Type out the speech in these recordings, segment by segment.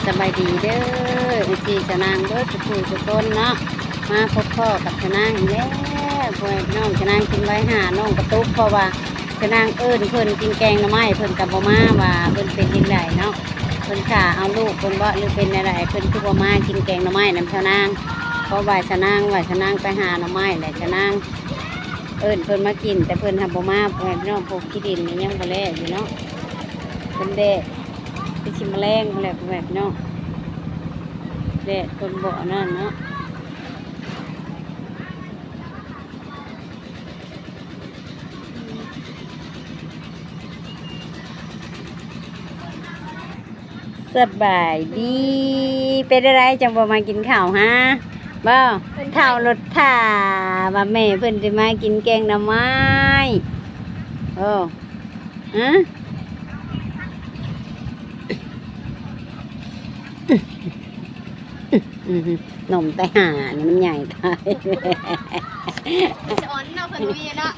ສະບາຍດີເດີ ເອັຟຊີ ຊາວນາງເບິດທຸກຜູ້ທຸກຄົນເນາະ ມາພົບພໍ້ກັບຊາວນາງອີກແລ້ວ ພໍ່ແມ່ພີ່ນ້ອງ. ຊາວນາງຈຶ່ງໄວ້ຫານ້ອງກະຕຸກ ເພາະວ່າຊາວນາງເອີ້ນເພິ່ນກິນແກງໜໍ່ໄມ້ ເພິ່ນກະບໍ່ມາ ວ່າເພິ່ນເປັນຈັ່ງໃດເນາະ ເພິ່ນຖ້າເອົາລູກເພິ່ນບໍ ຫຼືເປັນແນວໃດ ເພິ່ນຄືບໍ່ມາກິນແກງໜໍ່ໄມ້ນຳຊາວນາງ. ເພາະວ່າຊາວນາງ ວ່າຊາວນາງໄປຫາໜໍ່ໄມ້ແຫຼະ ຊາວນາງ ເອີ້ນເພິ່ນມາກິນ ແຕ່ເພິ່ນຫາບໍ່ມາ ພໍ່ແມ່ພີ່ນ້ອງ. ພວກຂີ້ດິນນີ້ຍັງບໍ່ແລ້ວຢູ່ເນາະ ເພິ່ນແດດ ຄືຊິມາແລງພຸ້ນແຫຼະ ພໍ່ແມ່ພີ່ນ້ອງ ແດດເພິ່ນບໍ່ອັນນັ້ນເນາະ. ສະບາຍດີ ເປັນຈັ່ງໃດຈັ່ງບໍ່ມາກິນເຂົ້າຫາ ບໍ່? ເຖົ້າລົດຖ້າວ່າແມ່ເພິ່ນຊິມາກິນແກງໜໍ່ໄມ້ ໂອ້ ຮະ ອືມ ນົມແຕ່ຫານີ້ມັນໃຫຍ່ຕາຍ ສະອອນເນາະ ເພິ່ນມີເນາະ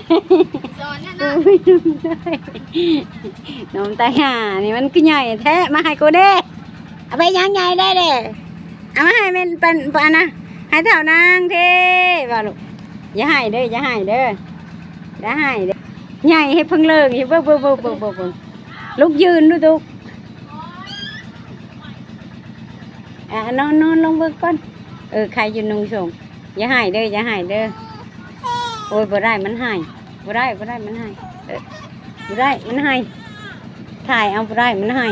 ສະອອນເນາະ ນົມແຕ່ຫານີ້ມັນຄືໃຫຍ່ແທ້ ມາໃຫ້ກູເດ້ ເອົາໄປຫຍັງໃຫຍ່ໄດ້ເດ້ ເອົາມາໃຫ້ແມ່ນປັນ ອັນນະ ໃຫ້ເຖົ້ານາງເດ້ວ່າລູກ ຢ່າໃຫ້ເດີ ຢ່າໃຫ້ເດີ ຢ່າໃຫ້ເດີ ໃຫຍ່ໃຫ້ເພິ່ງເລີງ ເບິ່ງ ເບິ່ງ ເບິ່ງ ເບິ່ງ ເບິ່ງ ເບິ່ງ ລຸກຢືນດູລູກ. ອ່າ ນອນ ນອນລົງເບິ່ງກ່ອນ ເອີ ໃຄຢູ່ນຸ່ງສົ້ງ ຢ່າໄຫ້ເດີ ຢ່າໄຫ້ເດີ ໂອ້ຍ ບໍ່ໄດ້ ມັນໄຫ້ ບໍ່ໄດ້ ບໍ່ໄດ້ ມັນໄຫ້ ເອີ ບໍ່ໄດ້ ມັນໄຫ້ ຖ່າຍເອົາ ບໍ່ໄດ້ ມັນໄຫ້.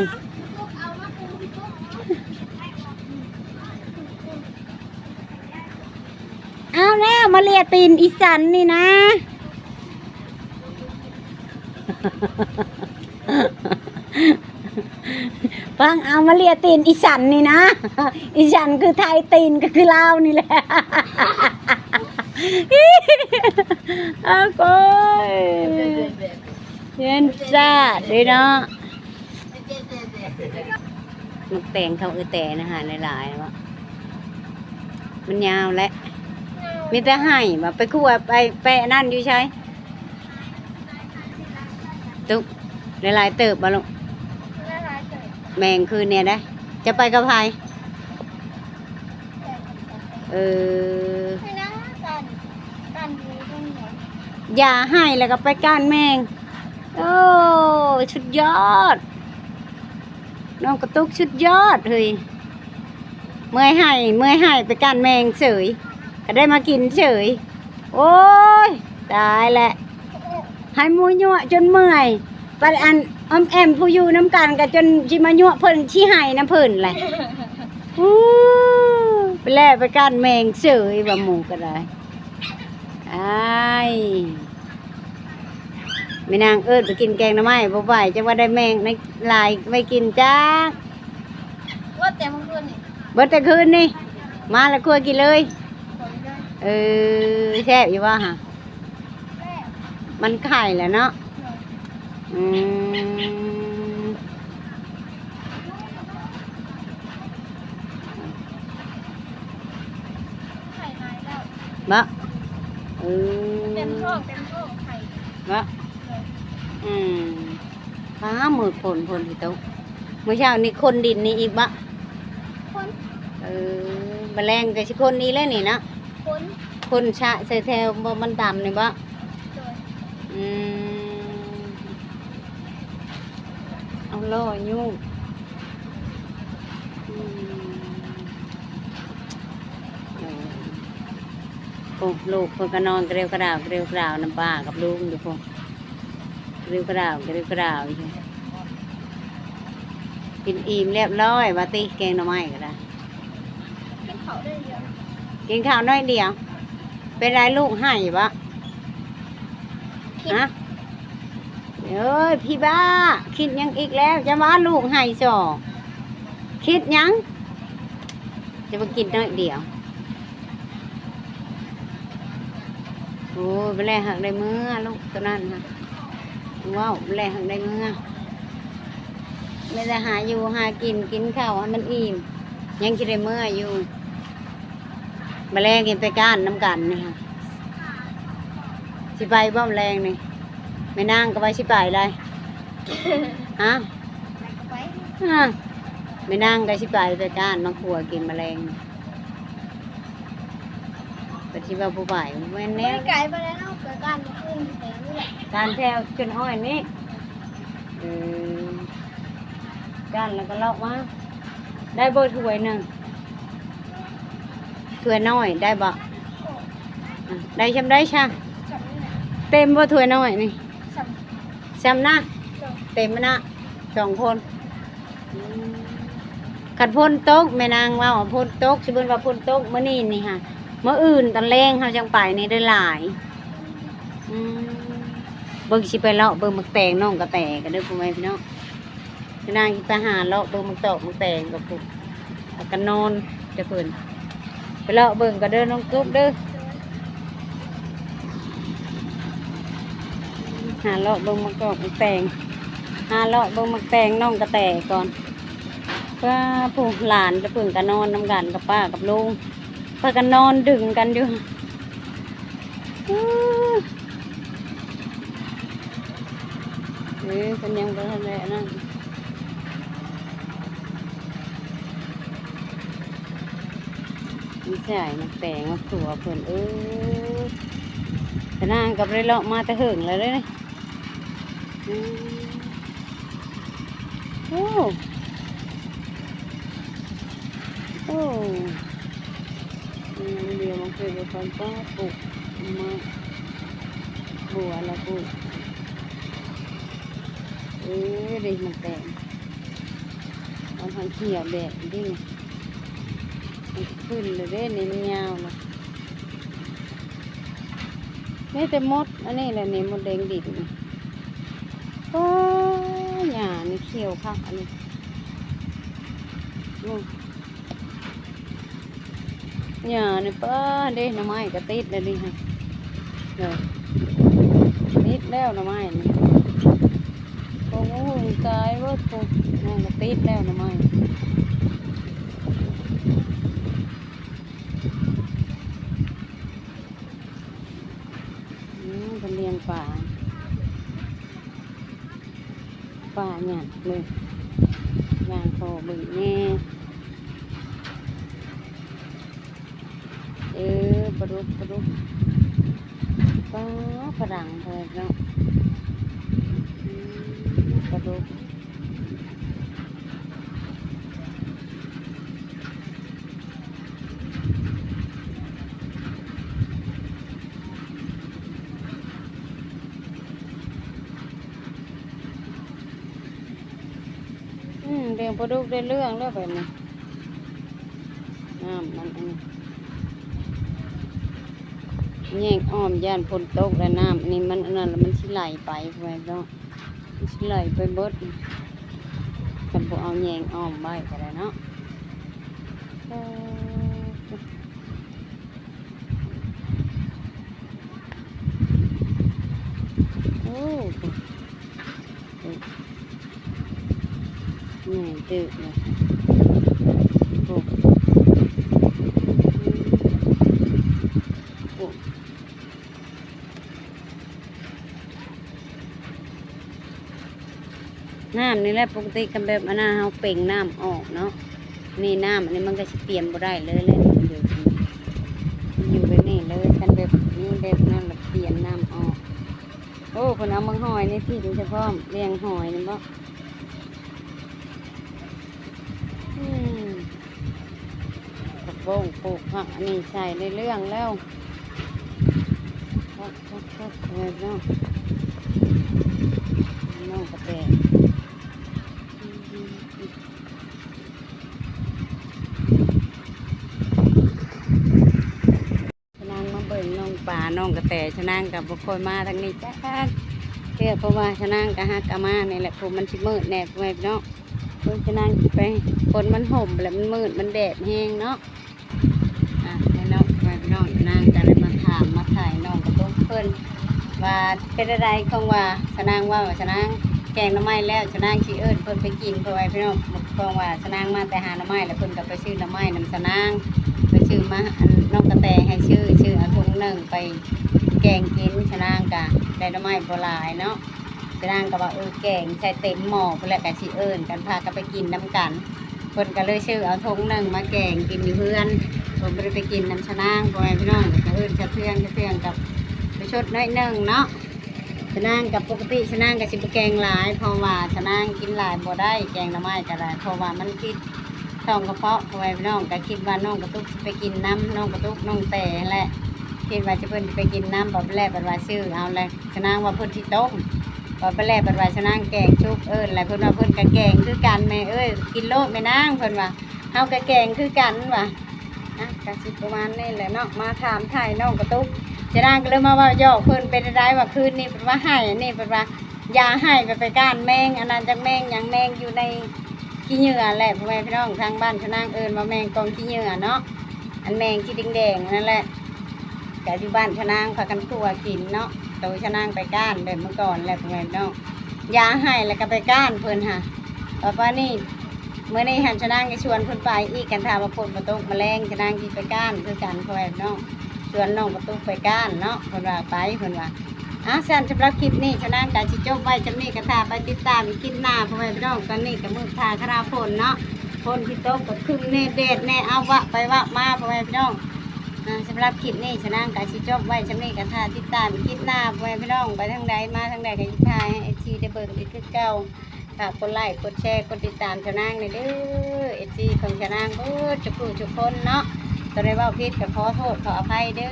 ເອົາແລ້ວ ມາເລຍຕີນອີສັນນີ້ນະ ຟັງເອົາ ມາເລຍຕີນອີສັນນີ້ນະ ອີສັນຄືໄທ ຕີນກໍຄືລາວນີ້ແຫຼະ ເອີ ໂອ້ຍ ເຫັນຊາດເດ້ເນາະ. ໝາກແຕງເຂົາເອື້ອຍແຕນະຫາຫຼາຍໆ ເນາະ ມັນຍາວແຫຼະ ມີແຕ່ໄຫ້ ວ່າໄປຄົວ ໄປ ໄປອັນນັ້ນຢູ່ໃສ? ຕຸກ ຫຼາຍໆ ເຕີບບໍ່ລູກ? ແມງຄືນນີ້ໄດ໋ ຈະໄປກັບໃຜ? ເອີ ຢ່າໄຫ້ແລ້ວກໍໄປກ້ານແມງ ໂອ້ ສຸດຍອດ ນ້ອງກະຕຸກສຸດຍອດເຮີ້ຍ ເມື່ອຍໄຫ້ ເມື່ອຍໄຫ້ໄປກ້ານແມງເສີຍ ກໍໄດ້ມາກິນເສີຍ ໂອ້ຍ ຕາຍແລ້ວ ໃຫ້ໝູ່ຍົວະຈົນເມື່ອຍ ປານອັນອອມແອມຜູ້ຢູ່ນຳກັນກໍຈົນຊິມາຍົວະເພິ່ນ ຊິໄຫ້ນຳເພິ່ນແຫຼະ ອູ້ ໄປແລ້ວໄປກ້ານແມງເສີຍວ່າໝູ່ກໍໄດ້ ອ້າຍ ແມ່ນາງເອີ້ນໄປກິນແກງໜໍ່ໄມ້ ບໍ່ໄຫວ ຈັກວ່າໄດ້ແມງຫຼາຍໄວ້ກິນຈັກ ເບິດແຕ່ມື້ຄືນນີ້ ເບິດແຕ່ຄືນນີ້ ມາແລ້ວຄົວກິນເລີຍ ຄົວກິນເລີຍ ເອີ ແຊບຢູ່ບໍ່ຫະ? ມັນໄຂ່ແຫຼະເນາະ ອືມ ໄຂ່ຫຼາຍແລ້ວ ບໍ່ ເອີ ເຕັມທ້ອງ ເຕັມທ້ອງໄຂ່ ບໍ່ ອືມ ຟ້າມືດຝົນ ຝົນຊິຕົກ ມື້ເຊົ້ານີ້ຄົນດິນນີ້ອີກບໍ່? ຄົນ ເອີ ມະແລງກໍຊິຄົນອີກແລ້ວນີ້ເນາະ ຄົນ ຄົນຊະໃສ່ແຖວບໍ່ ມັນດຳນີ້ບໍ່? ໂດຍ ອືມ ເອົາລໍ້ຍູ້ ອືມ ເອີ ໂອ້ ລູກເພິ່ນກໍນອນກະເຣວກະດາວ ກະເຣວກະດາວນຳປ້າກັບລຸງຢູ່ພຸ້ນ ກະເຣວກະດາວ ກະເຣວກະດາວຢູ່ ກິນອີ່ມລຽບຮ້ອຍວ່າຕິ ແກງໜໍ່ໄມ້ກໍໄດ້ ກິນເຂົ້າໜ້ອຍດຽວ ກິນເຂົ້າໜ້ອຍດຽວ ເປັນໄດລູກໄຫ້ບໍ່? ຄິດ ຮະ? ເອີຍ ພີ່ບ້າ ຄິດຫຍັງອີກແລ້ວ? ຢ່າວ່າລູກໄຫ້ຊໍ ຄິດຫຍັງ? ຈະມາກິນໜ້ອຍດຽວ. ໂອ້ຍ ບໍ່ແລຮັກໄດ້ເມືອລູກໂຕນັ້ນນະ ເວົ້າ ບໍ່ແລຮັກໄດ້ເມືອ ມີແຕ່ຫາຢູ່ຫາກິນ ກິນເຂົ້າໃຫ້ມັນອີ່ມ ຍັງຊິໄດ້ເມືອຢູ່. ມາແລງນີ້ໄປກ້ານນຳກັນນີ້ຫະ ຊິໄປບໍ່ມາແລງນີ້? ແມ່ນາງກໍວ່າຊິໄປໄດ໋ ຮະ ໄປກໍໄປ ຮະ ແມ່ນາງກໍຊິໄປ ໄປກ້ານມາຂົ້ວກິນມະແລງ. ກໍຊິວ່າບໍ່ໄປ ບໍ່ແມ່ນແນວ ໄກປານໃດເນາະ ໄປກ້ານມື້ອື່ນແຖວນີ້ແຫຼະ ກ້ານແຖວຊົນອ້ອຍນີ້. ເອີ ກ້ານແລ້ວກໍເລາະມາ. ໄດ້ບໍ່ຖ້ວຍໜຶ່ງ? ຖ້ວຍນ້ອຍໄດ້ບໍ່? ອາ ໄດ້ຊ່ຳໃດຊະ? ເຕັມບໍ່ຖ້ວຍນ້ອຍນີ້? ຊ່ຳນະ? ເຕັມນະ ສອງຄົນ. ອືມ ຄັນຝົນຕົກ ແມ່ນາງເວົ້າວ່າຝົນຕົກ ສົມມຸດວ່າຝົນຕົກມື້ນີ້ນີ້ຫາ ມື້ອື່ນຕອນແລງເຮົາຈັ່ງໄປນີ້ໄດ້ຫຼາຍ. ອືມ ເບິ່ງ ຊິໄປເລາະເບິ່ງໝາກແຕງນ້ອງກະແຕກັນເດີ ພໍ່ແມ່ພີ່ນ້ອງ. ນາງຊິໄປຫາເລາະເບິ່ງໝາກຕອກໝາກແຕງກັບພຸ້ນ ແລ້ວກໍນອນແຕ່ເພິ່ນ. ໄປເລາະເບິ່ງກໍເດີນ້ອງຕຸກເດີ ຫາເລາະເບິ່ງໝາກຕອກໝາກແຕງ ຫາເລາະເບິ່ງໝາກແຕງນ້ອງກະແຕກ່ອນ. ປ້າ ຜູ້ຫຼານແຕ່ເພິ່ນກໍນອນນຳກັນກັບປ້າກັບລຸງ ພາກັນນອນດຶງກັນຢູ່. ອື ເອີ ເພິ່ນຍັງບໍ່ທັນໄດ້ອັນນັ້ນ ມີສາຍໝາກແຕງມາຕົວະເພິ່ນ. ເອີ ຕານາງກໍບໍ່ໄດ້ເລາະມາແຕ່ເຫິງແລ້ວເດ້. ອືມ ໂອ້ ໂອ້ ອືມ ດຽວມັນເກີດໄປກ່ອນ ປ້າ ປູກມະບົວລະປູກ. ເອີ ເດ້ ມັນແຕງ ມັນທັງຂຽວແດງເດ້ ມັນຂຶ້ນແລ້ວເດ້ ນີ້ມັນຍາວລະ. ມີແຕ່ມົດອັນນີ້ແຫຼະນີ້ ມົດແດງດິນນີ້. ໂອ້ ຫຍ້ານີ້ຂຽວຄັກອັນນີ້ ນີ້ ຫຍ້ານີ້ ປ້າ ເດ້ ໜໍ່ໄມ້ກໍຕິດແລ້ວນີ້ ເອີ ຕິດແລ້ວໜໍ່ໄມ້ນີ້. ໂອ້ໂຫ ຕາຍເບິດພຸ້ນ ນັ້ນກໍຕິດແລ້ວໜໍ່ໄມ້. ອືມ ເພິ່ນລ້ຽງປາ ປາຫຍັງເບິ່ງ ຍ່າງພໍເບິ່ງແດ່. ເອີ ປາດຸກ ປາດຸກ ປາ ຝຣັ່ງເພິ່ນເນາະ. ອືມ ປາດຸກ. ອືມ ລ້ຽງປາດຸກໄດ້ເລື່ອງແລ້ວບາດນີ້. ນ້ຳມັນອັນນີ້ ແຍງອ້ອມ ຢ້ານຝົນຕົກແລ້ວນ້ຳອັນນີ້ມັນອັນນັ້ນ ແລ້ວມັນຊິໄຫຼໄປ ພໍ່ແມ່ພີ່ນ້ອງ. ມັນຊິໄຫຼໄປເບິດ ຄັນບໍ່ເອົາແຍງອ້ອມໄວ້ກໍໄດ້ເນາະ. ໂອ້ ໃຫຍ່ເຕີບເລີຍ ໂອ້ ໂອ້. ນ້ຳນີ້ແຫຼະ ປົກກະຕິຄັນແບບອັນນັ້ນ ເຮົາເປັ່ງນ້ຳອອກເນາະ ນີ້ນ້ຳອັນນີ້ມັນກໍຊິປ່ຽນບໍ່ໄດ້ເລີຍແຫຼະ ມັນຢູ່ແບບນີ້ເລີຍ. ຄັນແບບນີ້ແບບນັ້ນລະປ່ຽນນ້ຳອອກ. ໂອ້ ເພິ່ນເອົາໝາກຫອຍນີ້ຖິ້ມໃສ່ພ້ອມ ລ້ຽງຫອຍນີ້ບໍ? ອືມ ຜັກບົ້ງ ປູກຜັກອັນນີ້ໃສ່ໄດ້ເລື່ອງແລ້ວ. ຄັກໆໆ ເອີ ເນາະ ນ້ອງກະແຕ. ຊະນາງມາເບິ່ງນ້ອງປາ ນ້ອງກະແຕ. ຊະນາງກໍບໍ່ຄ່ອຍມາທາງນີ້ຈັກເທື່ອ ເພາະວ່າຊະນາງກໍຫາກະມານີ້ແຫຼະ ເພາະມັນຊິມືດແດ່ ພໍ່ແມ່ພີ່ນ້ອງ. ເບິ່ງຊະນາງໄປ ຝົນມັນຫົ່ມແລ້ວ ມັນມືດ ມັນແດດແຮງເນາະ. ອ່ະ ແມ່ນ້ອງ ແມ່ນ້ອງ ຊະນາງກໍໄດ້ມາຖາມມາຖ່າຍນ້ອງກະຕຸກເພິ່ນວ່າເປັນຈັ່ງໃດ ຂອງວ່າ ຊະນາງວ່າ ຊະນາງແກງໜໍ່ໄມ້ແລ້ວ ຊະນາງຊິເອີ້ນເພິ່ນໄປກິນ ພໍ່ແມ່ພີ່ນ້ອງ. ຂອງວ່າຊະນາງມາແຕ່ຫາໜໍ່ໄມ້ ແລ້ວເພິ່ນກໍໄປຊື້ໜໍ່ໄມ້ນຳຊະນາງ ໄປຊື້ມາ ອັນ ນ້ອງກະແຕໃຫ້ຊື້ ຊື້ເອົາຖົງໜຶ່ງໄປແກງກິນ. ຊະນາງກະໄດ້ໜໍ່ໄມ້ບໍ່ຫຼາຍເນາະ ຊະນາງກໍວ່າ ເອີ ແກງໃສ່ເຕັມໝໍ້ພຸ້ນແຫຼະ ກະຊິເອີ້ນກັນພາກັນໄປກິນນຳກັນ. ເພິ່ນກໍເລີຍຊື້ເອົາຖົງໜຶ່ງມາແກງກິນຢູ່ເຮືອນ ເພິ່ນບໍ່ໄດ້ໄປກິນນຳຊະນາງ ພໍ່ແມ່ພີ່ນ້ອງ. ກໍເອີ້ນຊະເທືອງ ຊະເທືອງກັບໄປຊົດໜ້ອຍໜຶ່ງເນາະ. ຊະນາງກັບ ປົກກະຕິຊະນາງກໍຊິບໍ່ແກງຫຼາຍ ເພາະວ່າຊະນາງກິນຫຼາຍບໍ່ໄດ້ ແກງໜໍ່ໄມ້ກໍໄດ້ ເພາະວ່າມັນຜິດ ທ້ອງກະເພາະ ພໍ່ແມ່ພີ່ນ້ອງ. ກໍຄິດວ່ານ້ອງກະຕຸກຊິໄປກິນນຳ ນ້ອງກະຕຸກ ນ້ອງແຕຫັ້ນແຫຼະ ຄິດວ່າຈະ ເພິ່ນຊິໄປກິນນຳ ບອກໄປແລ້ວ ບັດວ່າຊື້ເອົາແຫຼະ ຊະນາງວ່າເພິ່ນຊິຕົ້ມ ບອກໄປແລ້ວ ບັດວ່າຊະນາງແກງສຸກ ເອີ້ນແຫຼະ ເພິ່ນວ່າເພິ່ນກໍແກງຄືກັນ ແມ່ເອີຍ ກິນໂລດແມ່ນາງ ເພິ່ນວ່າ ເຮົາກໍແກງຄືກັນວ່າ. ອ່ະ ກໍຊິປະມານນີ້ແຫຼະເນາະ ມາຖາມໄຖ່ນ້ອງກະຕຸກ ຊະນາງກໍເລີຍມາເວົ້າຢອກເພິ່ນ ເປັນຈັ່ງໃດວ່າຄືນນີ້ ເພິ່ນວ່າໄຫ້ ອັນນີ້ເພິ່ນວ່າ ຢ່າໃຫ້ ໄປ ໄປກ້ານແມງ ອັນນັ້ນ ຈັກແມງຫຍັງ ແມງຢູ່ໃນຂີ້ເຫຍື້ອແຫຼະ ພໍ່ແມ່ພີ່ນ້ອງ. ທາງບ້ານຊະນາງເອີ້ນວ່າແມງກອງຂີ້ເຫຍື້ອເນາະ ອັນແມງສີແດງໆ ນັ້ນແຫຼະ ກະຢູ່ບ້ານຊະນາງພາກັນຂົ້ວກິນເນາະ. ໂຕຊະນາງໄປກ້ານແບບເມື່ອກ່ອນແຫຼະ ພໍ່ແມ່ພີ່ນ້ອງ ຢ່າໃຫ້ ແລ້ວກໍໄປກ້ານເພິ່ນຫາ ປະມານນີ້. ມື້ນີ້ຫັ້ນຊະນາງຈະຊວນເພິ່ນໄປອີກ ຄັນຖ້າວ່າຝົນບໍ່ຕົກ ມະແລງຊະນາງຊິໄປກ້ານຄືກັນ ພໍ່ແມ່ພີ່ນ້ອງ ຊວນນ້ອງກະຕຸກໄປກ້ານເນາະ ເພິ່ນວ່າໄປ ເພິ່ນວ່າ. ອ່າ ຊັ້ນສຳລັບຄລິບນີ້ ຊະນາງກໍຊິຈົບໄວ້ສ່ຳນີ້ ກໍຖ້າໄປຕິດຕາມອີກຄລິບໜ້າ ພໍ່ແມ່ພີ່ນ້ອງ. ຕອນນີ້ກໍມືດຟ້າຄະນາຝົນເນາະ ຝົນຊິຕົກກໍຄຶ້ມແດ່ ແດດແດ່ ເອົາ ວະໄປວະມາ ພໍ່ແມ່ພີ່ນ້ອງ. ອ່າ ສຳລັບຄລິບນີ້ ຊະນາງກໍຊິຈົບໄວ້ສ່ຳນີ້ ກໍຖ້າຕິດຕາມອີກຄລິບໜ້າ ພໍ່ແມ່ພີ່ນ້ອງ. ໄປທາງໃດມາທາງໃດ ກໍຊິຖ່າຍໃຫ້ເອັຟຊີໄດ້ເບິ່ງອີກຄືເກົ່າ. ຝາກກົດໄລ ກົດແຊ ກົດຕິດຕາມຊະນາງແດ່ເດີ ເອັຟຊີຂອງຊະນາງເບິດທຸກຜູ້ທຸກຄົນເນາະ. ຕົວໃດເວົ້າຜິດກໍຂໍໂທດຂໍອະໄພເດີ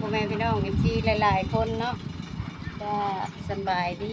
ພໍ່ແມ່ພີ່ນ້ອງເອັຟຊີຫຼາຍໆຄົນເນາະ. ກໍສຳບາຍດີ.